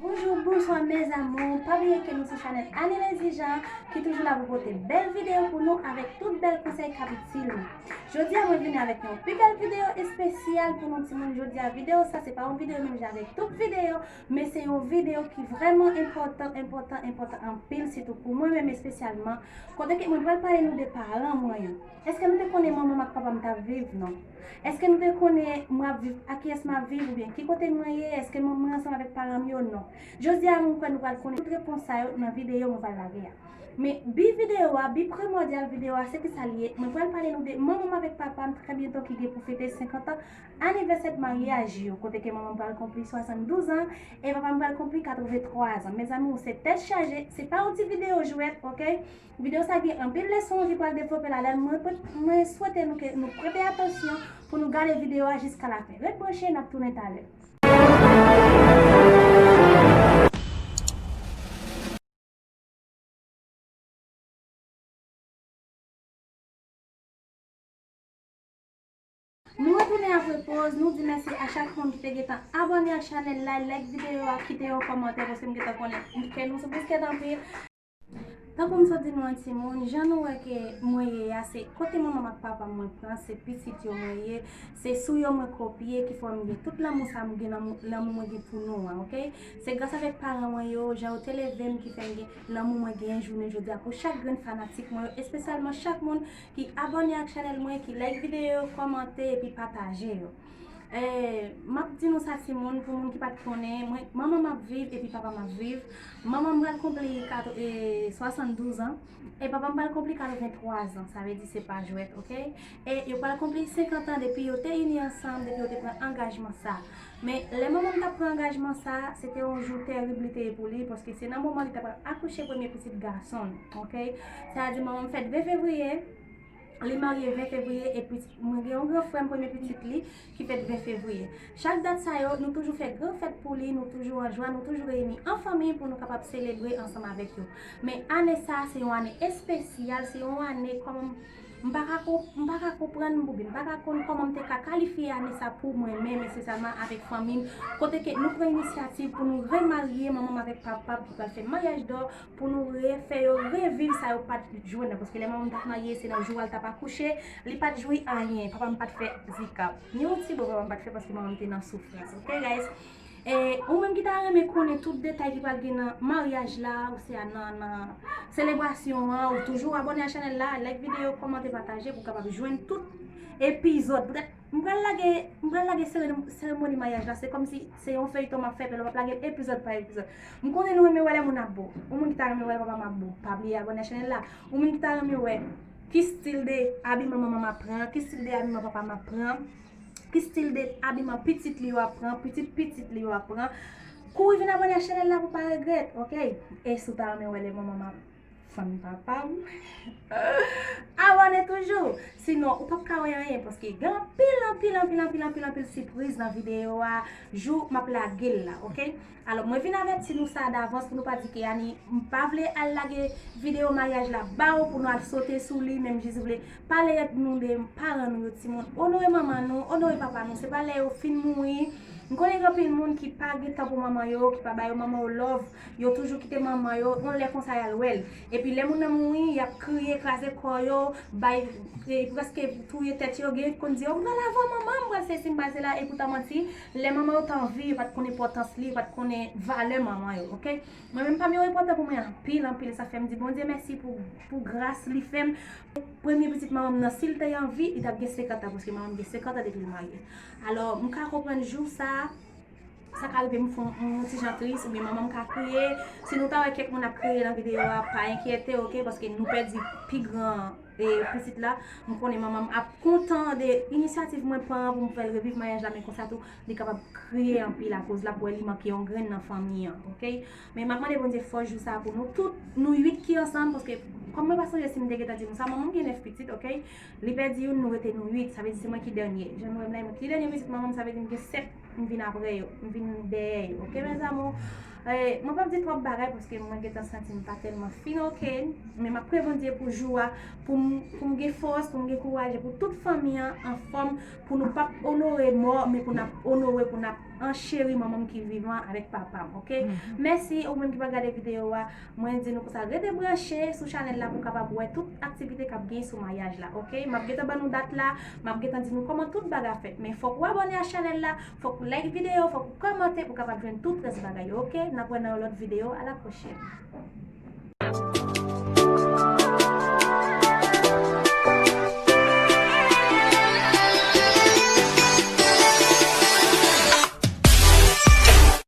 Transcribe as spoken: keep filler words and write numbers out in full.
Bonjou, bonswa mes amours. Pa bliye ke nou sou chanèl Annie Lady Jean ki toujou la pou pote bèl videyo pou nou avèk tout bèl konsèy k ap itil nou. Jodi a mwen vini avèk yon pi bèl videyo espesyal pou nou timoun. Jodi a videyo sa se pa yon videyo menm jan avèk tout videyo, men se yon videyo ki vrèman enpòtan, enpòtan, enpòtan anpil, sitou pou mwen menm espesyalman. Kote ke mwen pral pale nou de paran mwen yo. Èske nou te konnen manman m ak papa m t ap viv? Non. Èske nou te konnen mwen ap viv, ak kiyès m ap viv, oubyen ki kote mwen ye? Èske mwen, mwen ansanm avèk paran m yo? Non. Jodi a, mwen kwè nou pral konnen tout repons sa yo nan videyo mwen pral lage a. Men bi videyo a, bi primòdyal videyo a, se ki sa l ye? Mwen pral pale nou de manman m avèk papa m trè byento ki gen pou fete senkant an, anivèsè maryaj yo, kote ke manman m pral konpli swasanndouz an e papa m pral konpli katrevenntwa an. Mezanmi, se tèt chaje, se pa yon ti videyo jwèt, oke? Videyo sa gen anpil leson ki pral devlope ladan l. Mwen, mwen swete nou ke nou prete atansyon pou nou gade videyo a jiska lafen. Ret branche, n ap tounen talè. Nou retounen apre poz, nou di mèsi a chak moun ki te gentan abòne ak chanèl la, like videyo a, kite yon kòmantè, paske m gentan konnen ke nou sou biskèt anpil. Tankou m sot di nou an timoun, jan nou wè ke mwen ye a, se kote manman m ak papa m mwen pran, se pitit yo mwen ye, se sou yo mwen kopye ki fè m gen tout lanmou sa m gen, lanmou, lanmou mwen gen pou nou an, oke? Se gras avèk paran mwen yo, jan yo te leve m ki fè m gen lanmou mwen genyen jounen jodi a pou chak grenn fanatik mwen yo, espesyalman chak moun ki abòne ak chanèl mwen, ki like videyo yo, kòmante epi pataje yo. Eh, m ap di nou sa timoun, pou moun ki pa t konnen, mwen, manman m ap viv epi papa m ap viv. Manman m pral konpli kat-, eh, swasanndouz an e papa m pral konpli katrevenntwa an, sa vle di se pa jwèt, oke? E yo pral konpli senkant an depi yo te ini ansanm, depi yo te pran angajman sa. Men lè manman m t ap pran angajman sa, se te yon jou terib li te ye pou li, paske se nan moman li t ap akouche premye pitit gason l, oke? Sa vle di manman m fèt ven fevriye, li marye ven fevriye, epi mwen gen yon gran frè m, premye pitit li, ki fèt ven fevriye. Chak dat sa yo, nou toujou fè gran fèt pou li, nou toujou an jwa, nou toujou reyini an fanmi pou nou kapab selebre ansanm avèk yo. Men ane sa, se yon ane espesyal, se yon ane kòm m pa ka ko-, m pa ka konprann oubyen m pa ka konn kòman m te ka kalifye ane sa pou mwen menm, espesyalman avèk fanmi m, kote ke nou pran inisyativ pou nou remarye manman m avèk papa m ki pral fè maryaj dò, pou nou refè yo reviv sa yo pa t jwenn nan. Paske lè manman m t ap marye, se nan jou a l t ap akouche, li pa t jwi anyen, papa m pa t fè zikap. Ni yon ti bo papa m pa t fè paske manman m te nan soufrans. Oke, guys? E ou menm ki ta renmen konnen tout detay ki pral gen nan maryaj la, ou se a nan, nan selebrasyon an, ou toujou abòne a chanèl la, like videyo, kòmante, pataje pou w kapab jwenn tout epizòd. Poutèt m pral lage, m pral lage seremoni, seremoni maryaj la, se kòmsi se yon feyton m ap fè, men m ap lage epizòd pa epizòd. M konnen nou renmen wè lè moun ap bo. Ou moun ki ta renmen wè papa m ap bo, pa bliye abòne a chanèl la. Ou moun ki ta renmen wè ki stil de abiman manman m ap pran, ki stil de abiman papa m ap pran, ki stil de abiman pitit li yo ap pran, pitit pitit li yo ap pran. Kouri vin abòne a chanèl la pou pa regrèt, oke? E si w ta renmen wè lè manman m ap fanmi papa m, abòne toujou. Sinon, ou p ap ka wè anyen, paske gen anpil, anpil, anpil, anpil, anpil, anpil sipriz nan videyo a, jou m ap lage l la, oke? Alò, mwen vin avèti nou sa davans pou nou pa di ke Annie m pa vle al lage videyo maryaj la ba w pou nou al sote sou li, menm jis vle pale nou de paran nou yo, timoun. Onore manman nou, onore papa nou. Se pa lè yo fin mouri. M konnen gen anpil moun ki pa gen tan pou manman yo, ki pa ba yo manman yo love. Yo toujou kite manman yo, yon lè konsa y al wè l. Epi lè moun nan mouri, y ap kriye, kraze kò yo, bay, e, prèske touye tèt yo. Gen ki konn di, "O, m pral avè manman m, m pral sesi, m pral sela." E poutan manti, lè manman yo t an vi, yo pa t konn enpòtans li, yo pa t konnen valè manman yo, oke? Mwen menm, pa m yo enpòtan pou mwen anpil, anpil. Sa fè m di Bondye mèsi pou, pou gras li fè m. Premye pitit manman m nan, si l te an vi, li t ap gen senkant an, paske manman m gen senkant an depi l marye. Alò, m ka konprann jou sa, sa ka rive m fè yon, yon ti jan tris, oubyen manman m ka kriye. Si nou ta wè kèk moun ap kriye nan videyo a, pa enkyete, oke, paske nou pèdi pi gran, e, pitit la. M konnen manman m ap kontan de inisyativ mwen pran pou m fè l reviv maryaj la, men konsa tou, li kapab kriye anpil akoz l ap wè li manke yon grenn nan fanmi an, oke? Men m ap mande Bondye fòs jou sa pou nou tout, nou uit ki ansanm, paske kòm mwen pa sonje si m te gentan di nou sa, manman m gen nèf pitit, oke? Li pèdi youn, nou rete nou uit, sa vle di se mwen ki dènye. Jan nou wè m la, e mwen ki dènye pitit manman m, sa vle di m gen sèt, m vin apre yo, m vin dèyè yo, oke, mes amours? Eh, mwen p ap di twòp bagay paske mwen gentan santi m pa tèlman fin oke, men m ap priye Bondye pou jou a, pou m, pou m gen fòs, pou m gen kouraj, e pou tout fanmi an anfòm, pou nou p ap onore mò, men pou n ap onore, pou n ap ancheri manman m ki vivan avèk papa m, oke? Mèsi ou menm ki pa gade videyo a. Mwen di nou konsa, rete branche sou chanèl la pou w kapab wè tout aktivite k ap gen sou maryaj la, oke? M ap gentan ban nou dat la, m ap gentan di nou kòman tout bagay fèt. Men fòk ou abòne a chanèl la, fòk ou like videyo, fòk ou kòmante pou w kapab jwenn tout rès bagay yo, oke? N ap wè nan yon lòt videyo, a la pwochèn.